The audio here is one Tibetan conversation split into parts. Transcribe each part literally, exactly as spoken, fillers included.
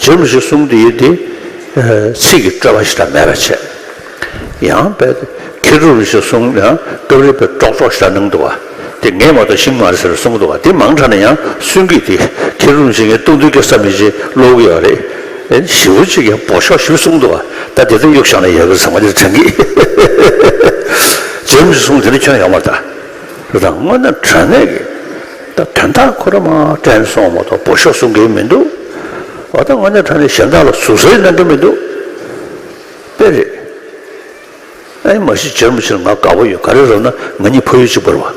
རྗེ་རིན་པོ་ཆེའི་གསུང་དེ་ཡིན་ཏེ། ཚིག་གི་སྤྲོས་པ་ཞེ་དྲག་མེད་པ་བྱས། ཡང་དཔེ་མཁས་གྲུབ་རིན་པོ་ཆེའི་གསུང་ཡང་སྐབས་རེ་དཔེ་ཀྲོག་ཀྲོག་ཞེ་དྲག་གནང་འདུག་བ། དེ་ངས་མ་གཏོགས་ཤེས་མ་རེད་ཟེར་གསུང་འདུག་བ། དེ་མང་དྲགས་ན་ཡང་གསུང་གི་དེ་མཁས་གྲུབ་རིན་པོ་ཆེ་ངས་སྟོང་ཐུན་སྐྱེལ་ས་མི་བྱེད་ཀློག་གི་ཡོད་རེད། ཨེ་ཞེ་པོ་ཅིག་ཡང་འབོ་ཤོག་ཞེ་པོ་གསུང་འདུག་བ། ད་དེ་ཚོ་གཡུག་བཞག་ན་ཡག་གི་ཟེར་བ་དེ་དྲན་གི། རྗེ་རིན་པོ་ཆེའི་གསུང་དེ་འདྲ་ཁྱོན་ཡོད་མ་རེད་ད། རང་དངོས་གནས་དྲང་གནས་ཀྱི་ད་དོན་དག་ཁོ་ར་མ་དྲན་སོང་མ་གཏོགས་འབོ་ཤོག་གསུང་གི་མི་འདུག། འོ་ད་དངོས་གནས་དྲང་གནས་གཞན་དག་ལ་ཟུར་ཟ་གནང་གི་མི་འདུག། དཔེ་རེད། ཨེ་མ་གཞི་རྗེ་རིན་པོ་ཆེ་ལ་ང་དགའ་པོ་ཡོད། ག་རེ་རེད་ན་ང་གཉིས་ཕ་ཡུལ་གཅིག་པ་རེད་བ།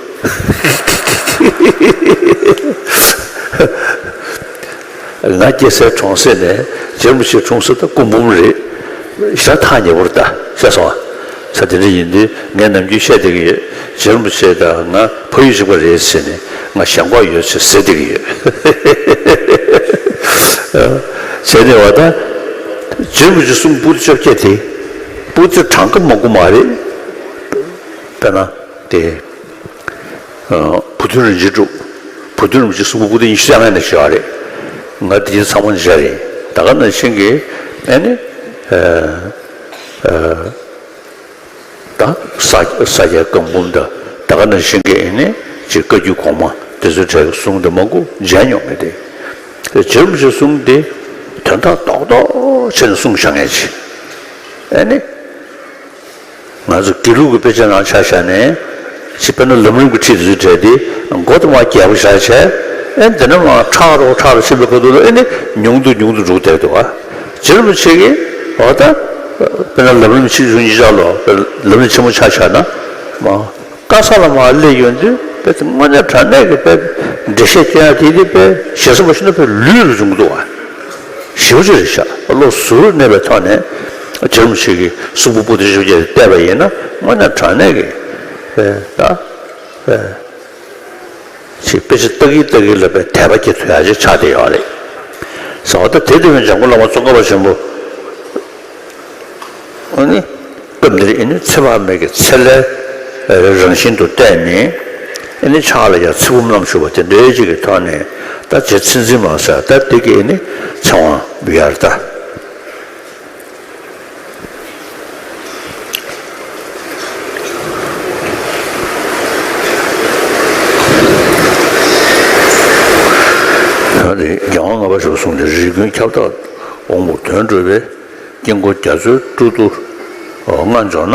ང་སྐྱེ་སའི་གྲོང་གསེབ་ནས་རྗེ་རིན་པོ་ཆེའི་གྲོང་གསེབ་ད་སྐུ་འབུམ་རེད། ཞེ་དྲག་ཐག་ཉེ་པོ་རེད་ད། ཤེས་སོང་ཨ། ས་དེ་འདྲ་ཡིན་དུས་ངས་ནམ་རྒྱུན་བཤད་བསྡད་ཀྱི་ཡོད། རྗེ་རིན་པོ་ཆེ་དང་ང་ཕ་ཡུལ་གཅིག་པ་རེད་ཟེར་ནས་ང་ཞེན་ཁོག་ཡོད་ཅེས་ཟེར་བསྡད་ཀྱི་ཡོད། བྱས་ནས་བ་ད། རྗེ་རིན་པོ་ཆེ་གསུང་པོ་ཏི་བཅོ་བརྒྱད་དེ། པོ་ཏི་གྲངས་ཀ་མང་པོ་མ་རེད། དཔེར་ན་དེ། བུ་སྟོན་རིན་ཆེན་གྲུབ། བུ་སྟོན་རིན་པོ་ཆེ་གསུང་པོ་པོ་ཏི་ཉི་ཤུ་རྩ་ལྔ་ནས་བཞག་རེད། ང་དེ་ཚང་མ་མཇལ་རེད། ད་ག་ནང་བཞིན་གྱི་ཨེ་ནི། ད་ས་ས་སྐྱའི་བཀའ་འབུམ་དང་ད་ག་ནང་བཞིན་གྱི་ཨེ་ནི་ཅིག་བཀའ་བརྒྱུད་གོང་མ་དེ་ཚོའི་གྲས་ཀྱི་གསུང་དེ་མང་པོ་མཇལ་མྱོང་མེད་དེ། རྗེ་རིན་པོ་ཆེའི་གསུང་དེ་དོན་དག་རྡོག་རྡོག་བྱས་ནས་གསུངས་བཞག་མཁན་ཅིག་ཨེ་ནི། ང་ཚོ་དགེ་ལུགས་ཀྱི་དཔེ་ཆ་ནང་ཆ་བཞག་ནས་ཅིག་དཔེར་ན་ལམ་རིམ་གྱི་ཁྲིད་དེ་ཚོའི་གྲས་དེ་མགོ་དེ་མར་རྒྱས་པོ་བཞག་བྱས། ཨེ་འདི་ནས་མར་ཕྲ་རུ་ཕྲ་རུ་ཕྱིན་པའི་ཁ་ཐུག་ལ་ཨེ་ནི་ཉུང་དུ་ཉུང་དུ་འགྲོ་བསྡད་འདུག་ག། རྗེ་རིན་པོ་ཆེ་གིས་འོ་ད་དཔེར་ན་ལམ་རིམ་ཆེ་ཆུང་གཉིས་ཆར་ལོ། ལམ་རིམ་ཆེན་མོ་ཆ་བཞག་ན་མར་དཀའ་ས་ལ་མར་སླེབས་ཡོང་དུས་དཔེ་དེ་དངོས་གནས་དྲང་གནས་ཀྱི་དཔེ་འགྲེལ་བཤད་སྐྱོན་ཡག་དེ་དེ་དཔེ་ཞེ་ས་མ་ཞུ་ན་དཔེ་ལུས་རུ་བྱུང་འདུག་ག། ཞེ་པོ་ཅིག་རེད་ཤག། བློ་གཟུ་བོར་གནས་པའི་ཐོག་ནས་རྗེ་རིན་པོ་ཆེ་གི་གསུང་པོ་པོ་ཏི་བཅོ་བརྒྱད་དེ་བལྟས་པ་ཡིན་ན་དངོས་གནས་དྲང་གནས་ཀྱི་ཨེ་ད་ཨེ་ཅིག་དཔེ་ཆ་ལྟ་གིན་ལྟ་གིན་ལ་དཔེ་དད་པ་སྐྱེ་ཐུབ་ཡག་ཅིག་ཆགས་བསྡད་ཡོད་རེད། ཟེར་བ་ད་དེ་དུས་འཇམ་མགོན་བླ་མ་ཙོང་ཁ་པ་ཆེན་པོ། ཨ་ནི། སྐབས་འདིར་ཨེ་ནི་ཚེ་དཔག་མེད་ཀྱི་ཚེ་ལྷའི་རང་བཞིན་དུ་བལྟས་ནས། ཨེ་ནི་ཕྱག་ལ་ཡང་ཚེ་བུམ་བསྣམས་བཞུགས་པ་དེ་འདྲའི་ཅིག་གི་ཐོག་ནས་ད་རྗེ་མཚན་འཛིན་མ་ཟེར་ད་དེ་གི་ཨེ་ནི་ཚེ་དབང་ཡར་ད། ད་ནི་རྒྱལ་དབང་ལྔ་པ་ཞབས་ཟུང་ནས་རིགས་ཀུན་ཁྱབ་བདག་དབང་པོ་དོན་གྲུབ་པའི། དཀྱིལ་འཁོར་རྒྱ་མཚོའི་སྤྲོ་བསྡུ་ལྔ་འབྱོངས་ན།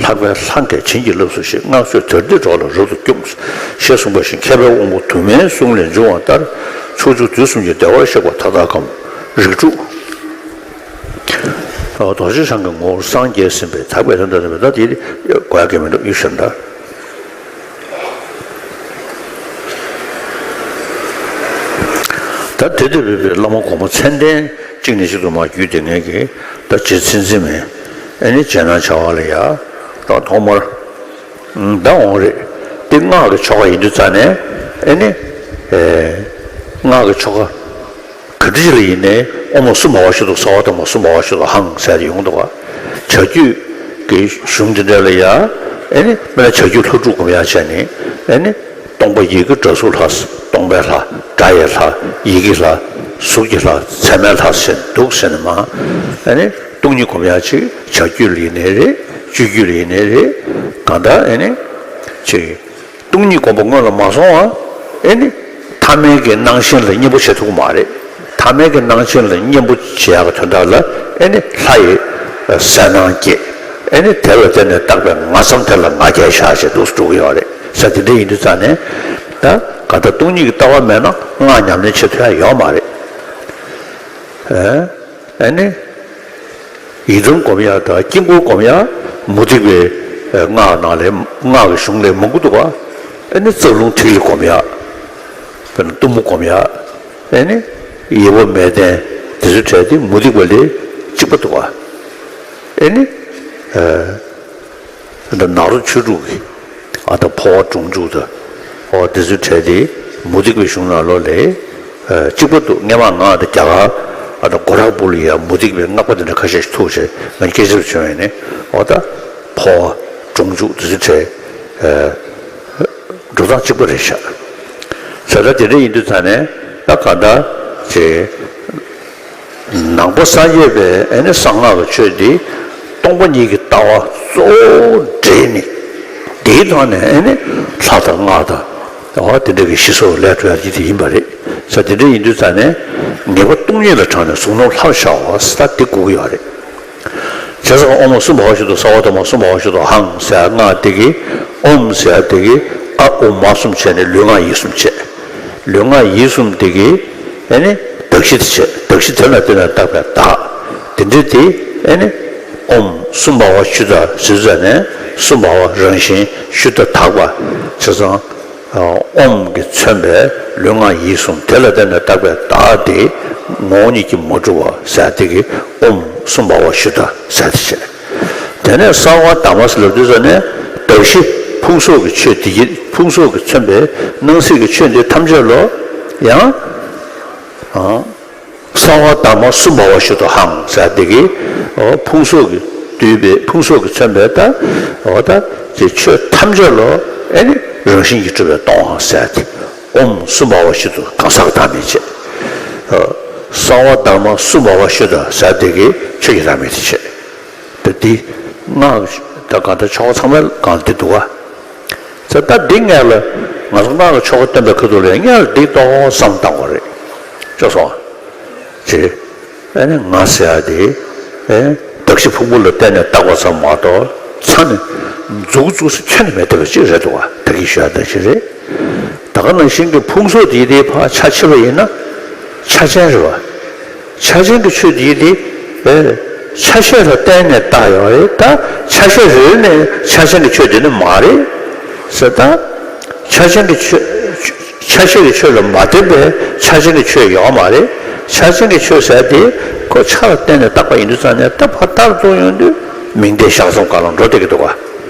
ལྷག་པའི་ལྷ་འགས་བྱིན་གྱིས་བརླབས་སོ་ཞེས། བསྔགས་བརྗོད་དར་ཏེ་འགྲོ་ལ་རབ་ཏུ་སྐྱོངས། ཞེས་གསུངས་པ་བཞིན་མཁས་པའི་དབང་པོ་དུ་མའི་གསུང་ལས་འབྱུང་བ་ལྟར་ཕྱོགས་བཅུ་དུས་གསུམ་གྱི་བདེ་བར་གཤེགས་པ་མཐའ་དག་གམ་རིགས་དྲུག། རྡོ་རྗེ་འཆང་གི་ངོ་བོར་སངས་རྒྱས་ཟིན་པས་དག་པའི་དོན་དམ་པའི་ད་དེ་དགོས་ཀྱི་མི་འདུག་ཡིད་བཞིན་ལྟར། ད་དེ་དུས་བོད་པའི་བླ་མ་གོང་མ་མཚན་ལྡན་གཅིག་ནས་གཅིག་ཏུ་མར་བརྒྱུད་དེ་ངེད་ཀྱི་ད་རྗེ་མཚན་འཛིན་མའི་ཨེ་ནི་རྗེས་གནང་བྱ་བ་ལ་ཡ་ད་ཐོག་མར་ད་འོང་རེད། དེ་སྔགས་ཀྱི་ཆོ་ག་ཡིན་དུས་ཙ་ནས་ཨེ་ནི་སྔགས་ཀྱི་ཆོ་ག་ག་འདྲ་ཞིག་ལ་ཡིན་ནའི་ཨོཾ་སུ་མ་ཝ་ཤ་དྷུ་ས་ཝ་ཏ་མ་སུ་མ་ཝ་ཤ་དྷུ་ཧཾ་ཟེར་ཏེ་ཡོང་འདུག་ག། བྱ་རྒྱུད་ཀྱི་གཞུང་འདི་འདྲ་ལ་ཡ་ཨེ་ནི་དཔེར་ན་བྱ་རྒྱུད་ལྷ་དྲུག་སྒོམ་ཡག་བྱས་ནས་ཨེ་ནི་སྟོང་པ་ཡི་གེ་སྒྲ་གཟུགས་ལྷ། སྟོང་པའི་ལྷ། སྒྲ་ཡི་ལྷ། ཡི་གེ་ལྷ། གཟུགས་ཀྱི་ལྷ། ཚད་མའི་ལྷ་ཟེར་འདུག་ཟེར་ནས་མ་ཨེ་ནི་སྟོང་ཉིད་སྒོམ་ཡག་ཅིག་བྱ་རྒྱུད་ལ་ཡིན་ནའི་རེད། སྤྱོད་རྒྱུད་ལ་ཡིན་ནའི་རེད། གང་ལྟར་ཨེ་ནི་ཅིག་སྟོང་ཉིད་སྒོམ་པ་སྔོན་ལ་མ་སོང་བ། ཨེ་ནི། ཐ་མལ་གྱི་སྣང་ཞེན་ལ་གཉེན་པོ་བྱེད་ཐུབ་ཀྱི་མ་རེད། ཐ་མལ་གྱི་སྣང་ཞེན་ལ་གཉེན་པོ་བྱེད་ཡག་གི་དོན་དག་ལ་ཨེ་ནི་ལྷ་ཡི་གསལ་སྣང་སྐྱེ། ཨེ་ནི་དེ་ལ་བརྟེན་ནས་བཏགས་པའི་ང་ཙམ་དེ་ལ་ང་རྒྱལ་བཞག་བྱས་འདུག་སེ་འགྲོ་གི་ཡོད་རེད་ཟེར། དེ་འདྲ་ཡིན་དུས་ཙང་ནས་ད་ག་ད་སྟོང་ཉིད་ཀྱི་ལྟ་བ་མེད་ན་སྔགས་ཉམས་ལེན་བྱེད་ཐུབ་ཡག་ཡོད་མ་རེད། ཨེ། ཨ་ནི། ཡི་དམ་སྒོམ་ཡག་དང་དཀྱིལ་འཁོར་སྒོམ་ཡག་མུ་སྟེགས་པའི་སྔགས་ནང་ལས་སྔགས་ཀྱི་གཞུང་ལས་མང་པོ་འདུག་ག། ཨ་ནི་རྩ་རླུང་ཐིག་ལེ་སྒོམ་ཡག། དཔེར་ན་གཏུམ་མོ་སྒོམ་ཡག། ཨ་ནི། ཡིད་འོང་མལ་སྟན་དེ་ཚོའི་གྲས་དེ་མུ་སྟེགས་པ་ལས་གཅིག་པ་འདུག་ག། ཨ་ནི། ཨ། ད་ནཱ་རོ་ཆོས་དྲུག་གི་ཨ་ད་འཕོ་བ་གྲོང་འཇུག་དང་། ཨོ་དེ་ཚོའི་གྲས་དེ་མུ་སྟེགས་པའི་གཞུང་ནང་ལོགས་ལས་ཨ་གཅིག་པ་འདུག། སྔས་མ་ང་ད་རྒྱ་གར་ཨ་ད་སྒོ་རག་པུར་ལ་ཡ་མུ་སྟེགས་པའི་སྔགས་པ་དེ་འདྲ་ཁ་ཤས་ཤིག་ཐུག་བྱས་ང་སྐད་ཆ་བྱུང་ཡོད་ནས། ཨོ་ད་འཕོ་བ་གྲོང་འཇུག་དེ་ཚོའི་གྲས་ཨ་འགྲོ་སྟངས་གཅིག་པ་རེད་ཤག། ས་ད་དེ་འདྲ་ཡིན་དུས་ཙང་ནས་ད་ག་ད་ཅེ། ནང་པ་སངས་རྒྱས་པའི་ཨེ་ནི་གསང་སྔགས་ཀྱི་ཆོས་འདི་སྟོང་པ་ཉིད་ཀྱི་ལྟ་བ་གཙོ་བོ་འདྲེས་ནས། དེའི་ཐོག་ནས་ཨེ་ནི་ལྷ་དང་སྔགས་དང་། འོ་དེ་འདྲ་གི་ཞིག་གསོ་ལས་གྲོལ་ཡ་དེ་ཡིན་པ་རེད། ས་དེ་འདྲ་ཡིན་དུས་ཙང་ནས་ངེས་པ་སྟོང་ཉིད་ལ་དྲངས་ནས་གཟུང་རྣམ་ལྷར་ཤར་བ་ས་དེ་དགོས་ཀྱི་ཡོད་རེད། བྱས་ཙང་ཨོཾ་སུམ་བྷ་བ་ཤུདྡྷ། སརྦ་དྷརྨ་སུམ་བྷ་བ་ཤུདྡྷོ་ཧཾ་ཟེར་སྔགས་དེ་གིས། ཨོཾ་ཟེར་དེ་གིས་ཨ་ཨུ་མ་གསུམ་བྱས་ནས་ལུས་ངག་ཡིད་གསུམ་བྱས། ལུས་ངག་ཡིད་གསུམ་དེ་གིས་ཨེ་ནི་གདགས་གཞི་དེ་བྱས། གདགས་གཞི་དེ་ལ་བརྟེན་ནས་བཏགས་པའི་བདག་དེ་འདྲ་དེ་ཨེ་ནི་ཨོཾ་སུམ་བྷ་བ་ཤུདྡྷ་ཟེར་ཙང་ནས་སུམ་བྷ་བ་རང་བཞིན་ཤུདྡྷ་དག་པ། བྱས་ཙང་ཨོཾ་གྱིས་མཚོན་པའི་ལུས་ངག་ཡིད་གསུམ་དེ་ལ་བརྟེན་ནས་བཏགས་པའི་བདག་དེ་ངོ་བོ་ཉིད་ཀྱིས་མ་གྲུབ་པ་ཟེར་དེ་གིས་ཨོཾ་སུམ་བྷ་བ་ཤུདྡྷ་ཟེར་དེ་བྱས། དེ་ནས་སརྦ་དྷརྨ་ཟེར་ལབ་དུས་ཙ་ནས་གདགས་གཞི་ཕུང་སོགས་ཀྱི་ཆོས་དེ་ཡིན། ཕུང་སོགས་ཀྱིས་མཚོན་པའི་སྣང་སྲིད་ཀྱི་ཆོས་འདི་ཐམས་ཅད་ལོ། ཡང་ཨ་སརྦ་དྷརྨ་སུམ་བྷ་བ་ཤུདྡྷོ་ཧཾ་ཟེར་དེ་གིས། འོ་ཕུང་སོགས་ཀྱིས་བསྡུས་པའི། ཕུང་སོགས་ཀྱིས་མཚོན་པའི་ད་འོ་ད་ཅེས་ཆོས་ཐམས་ཅད་ལོ་ཨེ་ནི་རང་བཞིན་གྱིས་གྲུབ་པས་སྟོང་ཟེར་ཏེ། ཨོཾ་སུམ་བྷ་བ་ཤུདྡྷོ། གང་ཟག་གི་བདག་མེད་བྱས། སརྦ་དྷརྨ་སུམ་བྷ་བ་ཤུདྡྷ་ཟེར་དེ་གིས་ཆོས་ཀྱི་བདག་མེད་དེ་བྱས། ད་འདི་སྔགས་ད་གང་ལྟར་ཆོ་ག་ཚང་མའི་སྒང་འདི་འདུག་ག་ད་ད་འདི་སྔགས་ལ་ང་ཚོ་སྔགས་ལ་ཆོ་ག་སྟོན་པའི་ཁ་ཐུག་ལ་སྔགས་ལ་འདི་ཏོག་བསམ་བཏང་བ་རེད། ཅོ་སོང་། ཅེས། ཨེ་ནི་ང་ཟེར་ཡ་དེ་ཨེ་གདགས་གཞི་ཕུང་པོ་ལ་བརྟེན་ནས་བཏགས་པ་ཙམ་མ་གཏོགས་ཚ་ནི་མཛུག་མཛུག་སུ་ཁྱོན་ནས་མེད་བསྡད་པ་ཅིག་རེད་འདུག་ག་ད་གིན་ཞུ་ཡ་ད་ཅི་རེད། ད་ག་ནང་བཞིན་གྱི་ཕུང་སོགས་དེ་དེ་ཕར་ཆ་ཕྱེ་བ་ཡིན་ན་ཆ་ཅན་རེད་བ། ཆ་ཅན་གྱི་ཆོས་དེ་དེ་ཨེ་ཆ་ཤས་ལ་བརྟེན་ནས་བཏགས་ཡོད་རེད། ད་ཆ་ཤས་རེད་ནས་ཆ་ཅན་གྱི་ཆོས་དེ་ནི་མ་རེད་ཟེར། ད་ཆ་ཅན་གྱི་ཆོས། ཆ་ཤས་ཀྱི་ཆོས་ལ་མ་བརྟེན་པའི་ཆ་ཅན་གྱི་ཆོས་ཡོད་མ་རེད། ཆ་ཅན་གྱི་ཆོས་ཟེར་དེ་ཁོ་ཆ་ལ་བརྟེན་ནས་བཏགས་པ་ཡིན་དུས་ཙང་ནས་ད་ཕར་ལྟར་རྫོགས་ཡོང་དུས་མིང་བརྡས་བཞག་མཚམས་སྒང་ལ་འགྲོ་བསྡད་ཀྱི་འདུག་ག་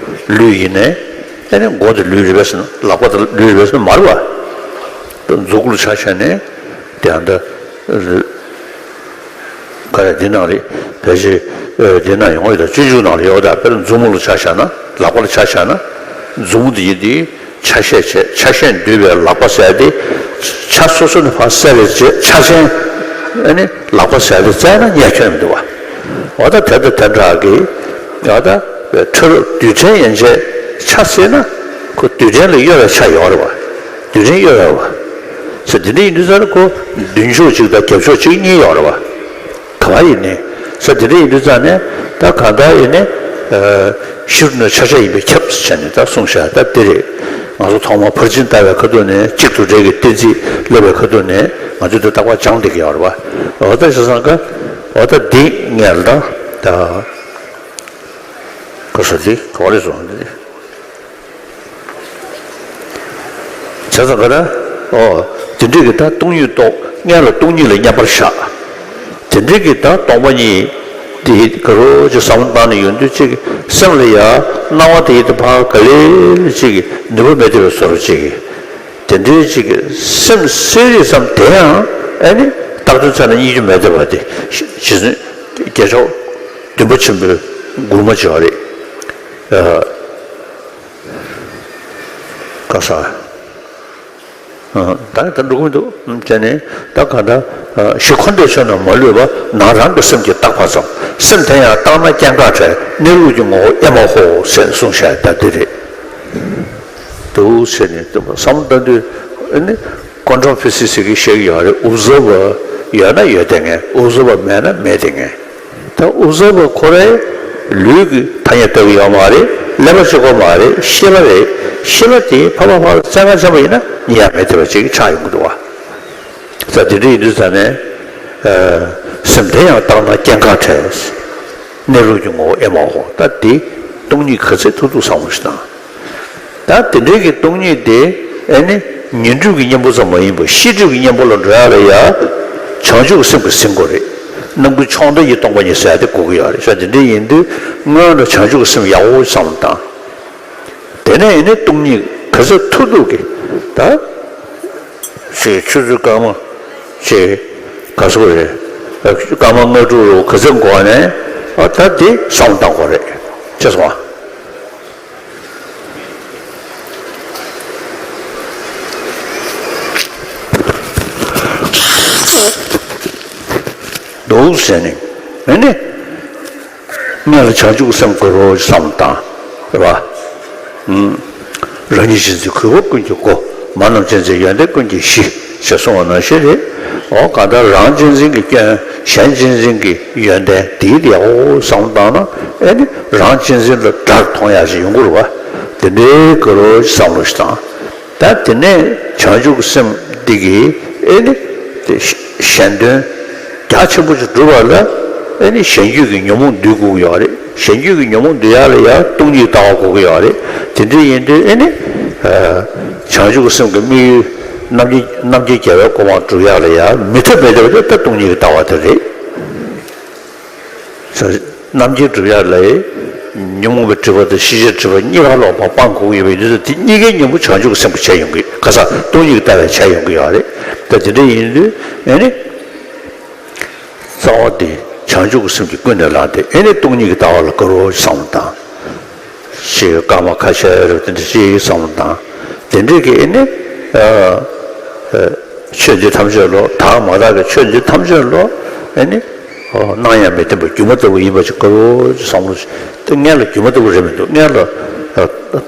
ལུས་ཡིན་ནའི་ཨེ་ནི་མགོ་དེ་ལུས་རེད་པས་ཟེར་ན་ལག་པ་དེ་ལུས་རེད་པས་ཟེར་ན་མ་རེད་བ། མཛུག་གུ་ལ་ཆ་བཞག་ནས་དེ་ཡང་ད། ག་རེ་འདི་ནང་རེད། ཕལ་ཆེར་འདི་ནང་ཡོང་གི་ད་སྤྱོད་འཇུག་ནང་ལ་ཡོད་ད། དཔེར་ན་མཛུབ་མོ་ལ་ཆ་བཞག་ན་ལག་པ་ལ་ཆ་བཞག་ན་མཛུབ་མོ་འདི་ཡིན་དེ་ཆ་ཤས་བྱས། ཆ་ཤས་འདུས་པའི་ལག་པ་ཟེར་དེ་ཆ་སོ་སོ་ནས་ཕར་གསལ་རེ་བྱས་ཆ་ཅན་ཨ་ནི་ལག་པ་ཟེར་དེ་བཙལ་ན་རྙེད་ཁྱོན་མི་འདུག་བ། འོ་ད་དེ་ད་དེ་འདྲ་གི་ཡོད་ད། ཁྲོ་རོ་རྡུལ་ཕྲན་ཡན་ཆད་ཆ་ཟེར་ན་ཁོ་རྡུལ་ཕྲན་ལ་གཡོ་བའི་ཆ་ཡོད་རེད་བ། རྡུལ་ཕྲན་གཡོ་བའི་བ། ས་འདི་འདྲ་ཡིན་དུས་ཙང་ནས་ཁོ་མདུན་ཕྱོགས་གཅིག་དང་རྒྱབ་ཕྱོགས་གཅིག་གཉིས་ཡོད་རེད་བ། ག་བ་ཡིན་ནའི་ས་འདི་འདྲ་ཡིན་དུས་ཙང་ནས་ད་གང་ལྟར་ཡིན་ནའི་གཞི་རུ་ནི་ཆ་ཤས་ཡིན་པས་ཁྱབ་ཟེར་བྱས་ནས་ད་གསུངས་བཞག་ད་འདི་རེད། ང་ཚོ་ཐོག་མར་ཕར་ཕྱིན་ལྟ་བའི་ཁ་ཐུག་ནས་གཅིག་ཏུ་འདྲེས་ཀྱི་གཏན་ཚིགས་སླེབས་པའི་ཁ་ཐུག་ནས་ང་ཚོས་འདི་རྟག་པར་སྦྱངས་བསྡད་ཀྱི་ཡོད་རེད་བ། འོ་ད་བྱས་ཙང་ཀ་འོ་ད་འདི་ངས་ལ་ད་ད་ག་ས་འདི་ག་བ་རེད་སོང་འདི། བྱས་ཙང་ག་ད། ཨོ། དེ་འདྲས་ཀྱི་ད་སྟོང་ཉིད་རྟོགས། སྔོན་ལ་སྟོང་ཉིད་ལ་མཉམ་པར་བཞག་དེ་འདྲས་ཀྱི་ད་སྟོང་པ་ཉིད་འདི་ག་རོ་ཅིག་བསམ་བློ་བཏང་ནས་ཡོང་དུས་ཅིག་སེམས་ལ་ཡ་སྣང་བ་དེ་ཡི་ད་ཕར་ག་ལེ་ཅིག་ནུས་པ་མེད་བསྡད་པའི་བཟོ་འདྲ་ཅིག་དེ་འདྲས་ཅིག་སེམས་གསལ་རེད་བསམ་དེ་ཡང་ཨ་ནི་བཏགས་དོན་ཚ་ན་རྙེད་རྒྱུ་མེད་བསྡད་པ་དེ་རྗེ་བཙུན་རྒྱལ་མཆོག་བདུན་པ་ཆེན་པོའི་མགུར་མ་ཅིག་ཡོད་རེད། ཨ། ག་ས། ད་ད་འགྲོ་གི་མི་འདུག་བྱས་ནས་ད་ག་འདྲ། གཞི་འཁོར་འདས་ཆོས་རྣམས་མ་ལུས་པ། ནང་རང་གི་སེམས་ཀྱིས་བཏགས་པ་ཙམ། སེམས་དེ་ཡང་བཏགས་ན་སྐྱེ་འགག་བྲལ། གནས་ལུགས་ཀྱི་ངོ་བོ་ཨེ་མ་ཧོ་ཟེར་གསུངས་བཞག་ད་འདི་རེད། འདུག་བྱས་ནས་བསམ་བློ་བཏང་དུས་ཨ་ནི་ཀོན་ཊམ་ཕི་སིག་སི་ཟེར་གྱི་བཤད་ཀྱི་ཡོད་རེད། ཨོབ་ཛར་བར་ཡོད་ན་ཡོད་བསྡད་མཁན། ཨོབ་ཛར་བར་མེད་ན་མེད་བསྡད་མཁན། ད་ཨོབ་ཛར་བར་ཁོ་རའི་ལུས་ཀྱི་ཐ་སྙད་བཏགས་ཀྱི་ཡོད་མ་རེད། ཀླད་པ་གཅིག་པོ་མ་རེད། ཤེས་པ་རེད། ཤེས་པ་དེ་ཕར་ཕར་ཕར་བཙན་ཁ་ཆེན་པོ་ཡིན་ན་རྙེད་ཡ་མེད་བསྡད་པ་ཅིག་ཆགས་ཡོང་གི་འདུག་བ། ད་དེ་འདྲ་ཡིན་དུས་ཙང་ནས་སེམས་དེ་ཡང་བཏགས་ན་སྐྱེ་འགག་བྲལ། གནས་ལུགས་ཀྱི་ངོ་བོ་ཨེ་མ་ཧོ། ད་དེ་སྟོང་ཉིད་ག་ཚད་ཐུབ་ཐུབ་བསམ་བློ་ཞིག་བཏང་། ད་དེ་འདྲའི་གི་སྟོང་ཉིད་དེ་ཨེ་ནི་ཉོན་སྒྲིབ་ཀྱི་གཉེན་པོ་ཙམ་མ་ཡིན་པར་ཤེས་སྒྲིབ་ཀྱི་གཉེན་པོ་ལ་འགྲོ་ཡ་ལ་ཡ་བྱང་ཆུབ་ཀྱི་སེམས་ཀྱིས་ཟིན་དགོས་རེད། རྣམ་ཀུན་ཕྱོགས་མཐའ་ཡི་སྟོང་པ་ཉིད་ཟེར་ཡ་དེ་དགོས་ཀྱི་ཡོད་རེད། ཤ་དེ་འདྲ་ཡིན་དུས་སྔོན་ལ་བྱང་ཆུབ་ཀྱི་སེམས་ཡག་པོ་བསམ་བློ་བཏང་། དེ་ནས་ཨེ་ནི་སྟོང་ཉིད་ག་ཚོད་ཐུབ་ཐུབ་ཀྱི་ད་ཞེས་ཆུ་ཚོད་སྐར་མ་ཞེས་ག་ཚོད་རེད། སྐར་མ་ལྔ་དྲུག་རུ་ག་ཚོད་འགོར་ནས་ཨ་ད་དེ་བསམ་བློ་བཏང་དགོས་རེད། ཅེས་སོང་བ། འདུག་ཟེར་ནས་ཨེ་ནི། སྔོན་ལ་བྱང་ཆུབ་ཀྱི་སེམས་དགོས་རོགས་བསམ་བློ་བཏང་། རེད་བ། ཨུམ། རང་ཉིད་གཞན་གྱི་གུས་པ་ཀུན་གྱི་སྒོ། མ་རྣམས་གཅེས་འཛིན་ཡོན་ཏན་ཀུན་གྱི་གཞི། ཞེས་གསུངས་པ་ནང་བཞིན་རེད། འོ་གང་ལྟར་རང་གཅེས་འཛིན་གྱི་སྐྱོན། གཞན་གཅེས་འཛིན་གྱི་ཡོན་ཏན་དེའི་ཡག་པོ་བསམ་བློ་བཏང་ན་ཨེ་ནི་རང་གཅེས་འཛིན་ལ་དགྲར་མཐོང་ཡག་ཞིག་ཡོང་གི་རེད་བ། དེ་འདྲའི་དགོས་རོགས་བསམ་བློ་ཞིག་བཏང་། ད་དེ་ནས་བྱང་ཆུབ་ཀྱི་སེམས་འདི་གིས་ཨེ་ནི་དེ་གཞན་དོན་རྒྱ་ཆེན་པོ་ཞིག་སྒྲུབ་པ་ལ་ཨེ་ནི་གཞན་རྒྱུད་ཀྱི་ཉོན་མོངས་འདུལ་དགོས་ཀྱི་ཡོད་རེད། གཞན་རྒྱུད་ཀྱི་ཉོན་མོངས་འདུལ་ཡག་ལ་ཡང་སྟོང་ཉིད་ཀྱི་ལྟ་བ་དགོས་ཀྱི་ཡོད་རེད། དེ་འདྲ་ཡིན་དུས་ཨེ་ནི་བྱང་ཆུབ་ཀྱི་སེམས་ཀྱི་དམིགས་ཡུལ་རྣམ་མཁྱེན་རྣམ་མཁྱེན་རྒྱལ་བའི་གོ་འཕང་སྒྲུབ་ཡག་ལ་ཡང་མི་ཐབས་མེད་པ་དེ་ད་སྟོང་ཉིད་ཀྱི་ལྟ་བ་དེ་རེད། རྣམ་མཁྱེན་སྒྲུབ་ཡག་ལ་ཉོན་མོངས་པའི་སྒྲིབ་པ་དང་ཤེས་བྱའི་སྒྲིབ་པ་གཉིས་ཀ་ལོག་པར་སྤང་དགོས་ཀྱི་ཡོད་པའི་དུས་ཚོད་དེ་གཉིས་ཀའི་གཉེན་པོ་བྱང་ཆུབ་ཀྱི་སེམས་ཀྱིས་བྱས་ཡོང་གི། ཁ་སང་སྟོང་ཉིད་ཀྱི་ལྟ་བས་བྱས་ཡོང་གི་ཡོད་རེད། ད་དེ་འདྲ་ཡིན་དུས་ཨེ་ནི། རྩ་བ་དེ་བྱང་ཆུབ་ཀྱི་སེམས་ཀྱིས་ཀུན་ནས་བསླངས་ཏེ་ཨེ་ནི་སྟོང་ཉིད་ཀྱི་ལྟ་བ་ལ་དགའ་རོགས་བསམ་བློ་བཏང་། ཞེས་སྐར་མ་ཁ་ཤས་རེ་དེ་འདྲ་ཅིག་བསམ་བློ་བཏང་། དེ་འདྲས་ཀྱི་ཨེ་ནི། ཆོས་འདི་ཐམས་ཅད་བློ་དག་མ་དག་གི་ཆོས་འདི་ཐམས་ཅད་བློ་ཨེ་ནི། སྣང་ཡང་མི་བསྟན་པ་སྒྱུ་མ་ལྟ་བུ་ཡིན་པ་ཅིག་དགའ་རོགས་ཀྱི་བསམ་བློ་ཞིག་དེ་སྔོན་ལ་སྒྱུ་མ་ལྟ་བུ་རེད་མི་འདུག་སྔོན་ལ་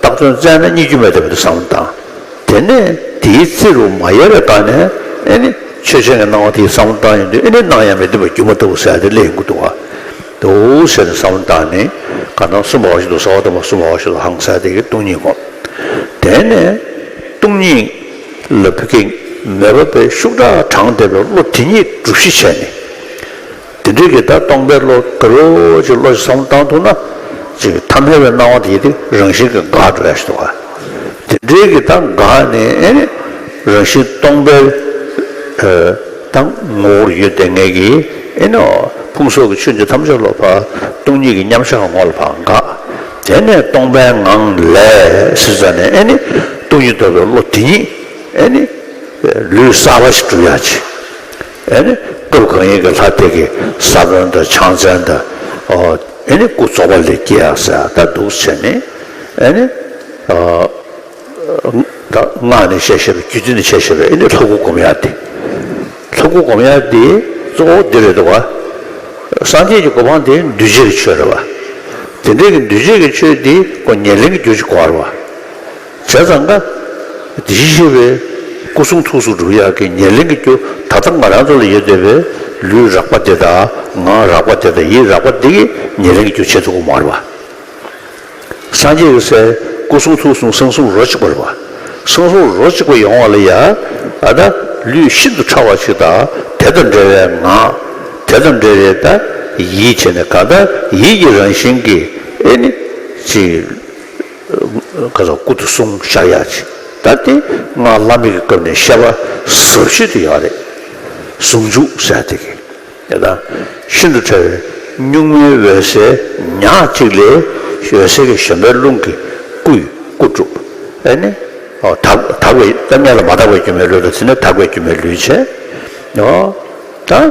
བཏགས་དོན་བཙལ་ན་སྙིང་རྗེ་མེད་བསྡད་པ་དེ་བསམ་བློ་བཏང་། དེ་ནས་དེའི་རྩེ་རུ་མ་ཡལ་བའི་སྒང་ནས་ཨེ་ནི་ཆོས་ཅན་གྱི་སྣང་བ་དེའི་བསམ་བློ་བཏང་ཡོང་དུས་ཨེ་ནི་སྣང་ཡང་མི་བསྟན་པ་སྒྱུ་མ་ལྟ་བུ་ཟེར་ཡ་དེ་སླེབས་ཡོང་གི་འདུག་བ། འདུག་ཟེར་ནས་བསམ་བློ་བཏང་ནས་གང་ལྟར་གསུམ་པ་བ་ཞིག་ཏུ་གསོལ་བ་འདེབས་པ། གསུམ་པ་བ་ཞིག་ཏུ་ཧང་ཟེར་དེ་གི་སྟོང་ཉིད་སྒོམ། དེ་ནས་སྟོང་ཉིད་ལ་བོད་སྐད་མོས་པ་པའི་ཤུགས་དྲག་དྲངས་བསྡད་པའི་བློ་དེ་ཉིད་སྒྲུབ་གཞི་བྱས་ནས། དེ་འདྲའི་གི་ད་སྟོང་པའི་བློ་དགའ་རོགས་ཀྱི་བློ་ཞིག་བསམ་བློ་བཏང་ཐུབ་ན། ཅིག་ཐ་མལ་པའི་སྣང་བ་དེ་དེ་རང་བཞིན་གྱིས་འགག་འགྲོ་ཡ་ཞིག་འདུག་ག་དེ་འདྲའི་གི་ད་འགག་ནས་ཨེ་ནི་རང་བཞིན་སྟོང་པའི་ད་ངོ་བོར་ཡོད་དེ་ངེས་ཀྱི་ཨེ་ནི་ཕུང་སོགས་ཀྱི་ཆོས་འདི་ཐམས་ཅད་བློ་ཕར་སྟོང་ཉིད་ཀྱི་མཉམ་གཞག་ངོ་ལ་ཕར་འགག་དེ་ནས་སྟོང་པའི་ངང་ལས་ཟེར་ཙ་ནས་ཨེ་ནི་སྟོང་ཉིད་རྟོགས་པའི་བློ་དེ་ཉིད་ཨེ་ནི་ལུས་གསར་པ་ཞིག་སྒྲུབ་ཡ་ཆེ། ཨེ་ནི་སྐབས་གང་ཡིན་གྱི་ལྷ་དེ་གི་ས་བོན་དང་ཕྱག་མཚན་དང་། ཨོ། ཨེ་ནི་སྐུ་རྫོགས་པ་ལས་སྐྱེ་ཡག་ཟེར་ད་འདུག་བྱས་ནས་ཨེ་ནི། ཨ། ད་སྔགས་ནས་བཤད་བཤད་པའི་རྒྱུད་སྡེ་ནས་བཤད་བཤད་པའི་ཨེ་ནི་ལྷ་སྐུ་སྒོམ་ཡག་དེ། ལྷ་སྐུ་སྒོམ་ཡག་དེ་གཙོ་བོ་འདི་རེད་འདུག་བ། སངས་རྒྱས་ཀྱི་གོ་འཕང་དེ་འདུས་བྱས་ཀྱི་ཆོས་རེད་བ། དེ་འདྲའི་གི་འདུས་བྱས་ཀྱི་ཆོས་དེ་ཁོ་ཉེར་ལེན་གྱི་རྒྱུ་ཅིག་དགོས་རེད་བ། བྱས་ཙང་ཀ། དེ་བཞིན་གཤེགས་པའི་སྐུ་གསུང་ཐུགས་གསུམ་སྒྲུབ་ཡག་གི་ཉེར་ལེན་གྱི་རྒྱུ་ད་ལྟ་ང་རང་ཚོ་ལ་ཡོད་བསྡད་པའི་ལུས་རགས་པ་དེ་དང་ངག་རགས་པ་དེ་དང་ཡིད་རགས་པ་འདི་གི་ཉེར་ལེན་གྱི་རྒྱུ་བྱེད་ཐུབ་ཀྱི་མ་རེད་བ། སངས་རྒྱས་ཀྱི་སའི་སྐུ་གསུང་ཐུགས་གསུམ་གསང་གསུམ་རོ་གཅིག་པ་རེད་བ། གསང་གསུམ་རོ་གཅིག་པ་ཡོང་བ་ལ་ཡ། ཨ་ད་ལུས་ཤིན་ཏུ་ཕྲ་བ་ཞིག་དང་དེ་དང་འབྲེལ་བའི་ངག་དེ་དང་འབྲེལ་བའི་ད་ཡིད་བྱས་ནས་གང་ལྟར་ཡིད་ཀྱི་རང་བཞིན་གྱིས་ཨེ་ནི་ཅིག་ཁ་སང་སྐུ་དེ་གསུང་བཞག་ཡག་ཅིག་ད་དེ་སྔགས་བླ་མེད་ཀྱི་སྐབས་ནས་བཤད་པ་ཟབ་ཤོས་དེ་ཡོད་རེད། ཟུང་འཇུག་ཟེར་དེ་གི་ཡ་ད་ཤིན་ཏུ་ཕྲ་བའི་གཉུག་མའི་འོད་གསལ་ཉག་གཅིག་ལས་འོད་གསལ་གྱི་གཞན་པའི་རླུང་གིས་སྐུ་ཡི་སྐུ་གྲུབ། ཨེ་ནི་ཨོ་དག་དག་པའི་ད་སྔོན་ལ་མ་དག་པའི་སྒྱུ་མའི་ལུས་དང་དེ་ནས་དག་པའི་སྒྱུ་མའི་ལུས་བྱས། ཨོ་ད།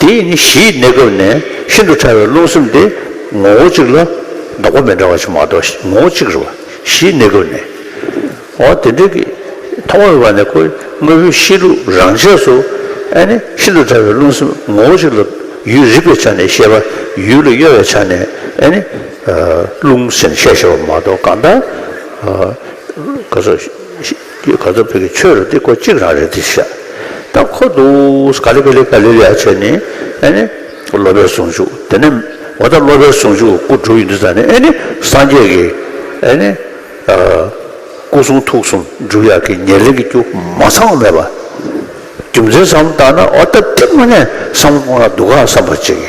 དེ་ནི་གཞིའི་གནས་སྐབས་ནས་ཤིན་ཏུ་ཕྲ་བའི་རླུང་སེམས་དེ་ངོ་བོ་གཅིག་ལ་ལྡོག་པ་མི་འདྲ་བ་ཞིག་མ་གཏོགས་ངོ་བོ་གཅིག་རེད་བ། གཞིའི་གནས་སྐབས་ནས། འོ་དེ་འདྲ་གི་ཐོག་མ་མེད་པ་ནས་ཁོ་དངོས་པོའི་གཤིས་ལུགས་རང་ཆས་སུ་ཨ་ནི་ཤིན་ཏུ་ཕྲ་བའི་རླུང་སེམས་ངོ་བོ་གཅིག་ལ་ཡུལ་རིག་པའི་ཆ་ནས་བཤད་པ་ཡུལ་ལ་གཡོ་བའི་ཆ་ནས་ཨ་ནི་རླུང་ཟེར་ནས་བཤད་བཤད་པ་མ་གཏོགས་གང་ལྟར་ག་ཚོད། ག་ཚོད་བོད་ཀྱི་ཆོས་རུ་དེ་ཁོ་གཅིག་རང་རེད་དེ་ཤ། ད་ཁོ་འདུག་ག་ལེ་ག་ལེ་ག་ལེ་ལེ་ཡ་བྱས་ནས་ཨ་ནི་སློབ་པའི་ཟུང་འཇུག་དེ་ནས་འོ་ད་སློབ་པའི་ཟུང་འཇུག་སྐུ་སྒྲུབ་ཡིན་དུས་ཙང་ནས་ཨ་ནི་སངས་རྒྱས་ཀྱི་ཨ་ནི་སྐུ་གསུང་ཐུགས་གསུམ་སྒྲུབ་ཡག་གི་ཉེར་ལེན་གྱི་རྒྱུ་མ་ཚང་མེད་པ། རྒྱུ་མཚན་བསམ་བཏང་ན་འོ་ད་དེ་མ་ནས་བསམ་བློ་གཏོང་ན་འདུག་ག་བསམ་པ་ཅིག་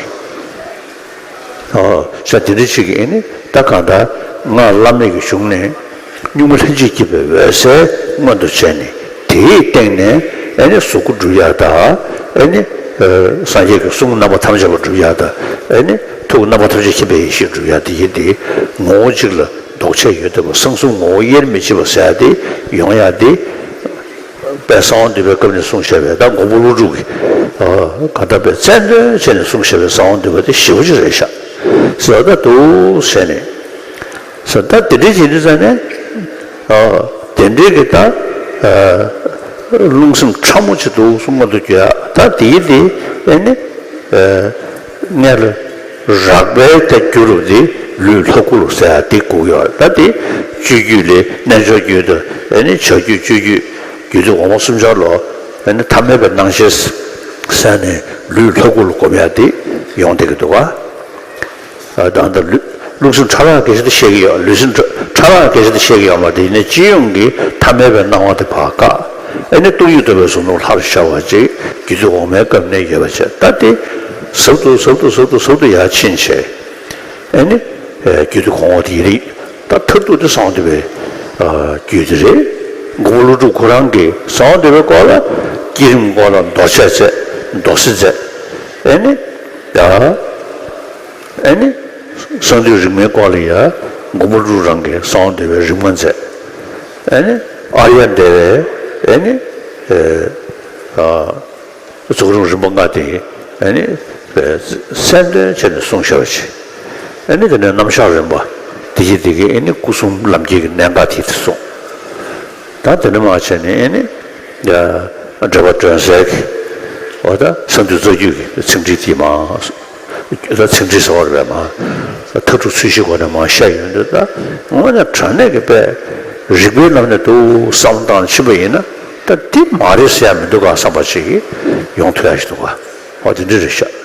ཨོ། ཤ་དེ་འདྲ་ཅིག་གིས་ཨེ་ནི་ད་གང་ལྟར་སྔགས་བླ་མེད་ཀྱི་གཞུང་ནས་གཉུག་མ་ལྷན་ཅིག་སྐྱེས་པའི་འོད་གསལ་མངོན་དུ་བྱས་ནས་དེའི་སྟེང་ནས་ཨེ་ནི་གཟུགས་སྐུ་སྒྲུབ་ཡག་དང་ཨེ་ནི་སངས་རྒྱས་ཀྱི་གསུང་རྣམ་པ་ཐམས་ཅད་པ་སྒྲུབ་ཡག་དང་ཨེ་ནི་ཐུགས་རྣམ་པ་ཐམས་ཅད་མཁྱེན་པའི་ཡེ་ཤེས་སྒྲུབ་ཡག་དེ་ཡིན་ཏེ་ངོ་བོ་གཅིག་ལ་ལྡོག་ཆ་ཡོད་བསྡད་པ་གསང་གསུམ་ངོ་བོ་དབྱེར་མི་ཕྱེད་པ་ཟེར་ཡག་དེ་ཡོང་ཡག་དེ། པའི་གསང་བ་འདུས་པའི་སྐབས་ནས་གསུངས་བཞག་པའི་ད་མགོན་པོ་ཀླུ་སྒྲུབ་ཀྱིས་ག་ད་པའི་རྩལ་འདོན་བྱས་ནས་གསུངས་བཞག་པའི་གསང་བ་འདུས་པ་དེ་ཞེ་པོ་ཅིག་རེད་ཤག་ཟེར་བ་ད་འདུག་ཟེར་ནས་ཟེར་ད་དེ་འདྲའི་བྱེད་དུས་ཙང་ནས་དེ་འདྲའི་གི་ད་ རླུང་སེམས་ཕྲ་མོ་ཅིག་འདུག་གསུང་མ་འདུག་རྒྱུ་ཡ། ད་དེའི་དེ་ཨེ་ནི་སྔར་རགས་པའི་ད་རྒྱུ་རུ་དེ་ལུས་ལྷ་སྐུ་ལ་ཟེར་ཡ་དེ་དགོས་ཡོད། ད་དེ་སྤྱོད་རྒྱུད་ལས་རྣལ་འབྱོར་རྒྱུད་དུ་ཨེ་ནི་བྱ་རྒྱུད་སྤྱོད་རྒྱུད་རྒྱུད་སྡེ་གོང་མ་གསུམ་ཆར་ལོ་ཨེ་ནི་ཐ་མལ་པའི་སྣང་ཤས་ཟེར་ནས་ལུས་ལྷ་སྐུ་ལ་སྒོམ་ཡ་དེ་ཡོང་བསྡད་ཀྱི་འདུག་ག་ད་ལྟ་ལུས་ལུགས་སེམས་ཕྲ་རགས་སྐད་ཆ་དེ་བཤད་ཀྱི་ཡོད། ལུས་སེམས་ཕྲ་རགས་སྐད་ཆ་དེ་བཤད་ཀྱི་ཡོད་མ་རེད། ཡིན་ནའི་སྤྱི་ཡོངས་ཀྱི་ཐ་མལ་པའི་སྣང་བ་དེ་ཕར་བཀག་ཨེ་ནི་སྟོང་ཉིད་རྟོགས་པའི་གཟུགས་སྣང་ལྷར་ཤར་བ་ཅིག་རྒྱུད་སྡེ་གོང་མའི་སྐབས་ནས་ཡོད་པ་བྱས། ད་དེ་ཟབ་ཏུ་ཟབ་ཏུ་ཟབ་ཏུ་ཟབ་ཏུ་ཡར་ཕྱིན་བྱས་ཨེ་ནི་རྒྱུད་སྡེ་གོང་འོག་དེ་ཡི་རིགས་ད་མཐར་ཐུག་དེ་གསང་བ་འདུས་པའི་རྒྱུད་དེ་རེད། མགོན་པོ་ཀླུ་སྒྲུབ་ཁོ་རང་གིས་གསང་བ་འདུས་པའི་སྐོར་ལ་བསྐྱེད་རིམ་སྐོར་ལ་མདོ་བཤད་མཛད། མདོ་གསན་མཛད། ཨེ་ནི། ཡ། ཨེ་ནི། གསང་འདུས་རིག་མའི་སྐོར་ལ་ཡ། མགོན་པོ་ཀླུ་སྒྲུབ་རང་གིས་གསང་བ་འདུས་པའི་རིམ་ལྔ་མཛད། ཨེ་ནི། ཨཱརྱ་དེ་བས། ཨེ་ནི། ཨེ། ཨ། རྫོགས་རིམ་རིམ་པ་ལྔ་དེ། ཨེ་ནི། གསལ་འདོན་བྱས་ནས་གསུངས་བཞག་པ་ཅིག་ཨེ་ནི་དེ་ནས་རྣམ་གཞག་རིམ་པ། དེ་ཡི་དེ་གའི་ཨེ་ནི་སྐུ་གསུམ་ལམ་འཁྱེར་གྱི་གནད་འགག་དེ་དེ་གསུངས། ད་དེ་ནས་མར་བྱས་ནས་ཨེ་ནི། འགྲེལ་པ་སྒྲོན་གསལ་གྱི། འོ་ད་གསང་འདུས་རྩ་རྒྱུད་ཀྱི་ཚིག་འགྲེལ་དེ་མར། ད་ཚིག་འགྲེལ་ཟེར་བ་རེད་པས། མར་མཐའ་དྲུག་ཚུལ་བཞི་སྒོ་ནས་མར་བཤད་ཡོང་དུས། ད་དངོས་གནས་དྲང་གནས་ཀྱི་དཔེ་རིགས་པའི་ལམ་ནས་འདུག་བསམ་བློ་བཏང་ཕྱིན་པ་ཡིན་ན། ད་འདི་མ་རེད་ཟེར་ཡ་མི་འདུག་ག་བསམ་པ་ཞིག་ཡོང་ཐུབ་ཡ་ཞིག་འདུག་ག་འོ་དེ་འདྲ་རེད་ཤག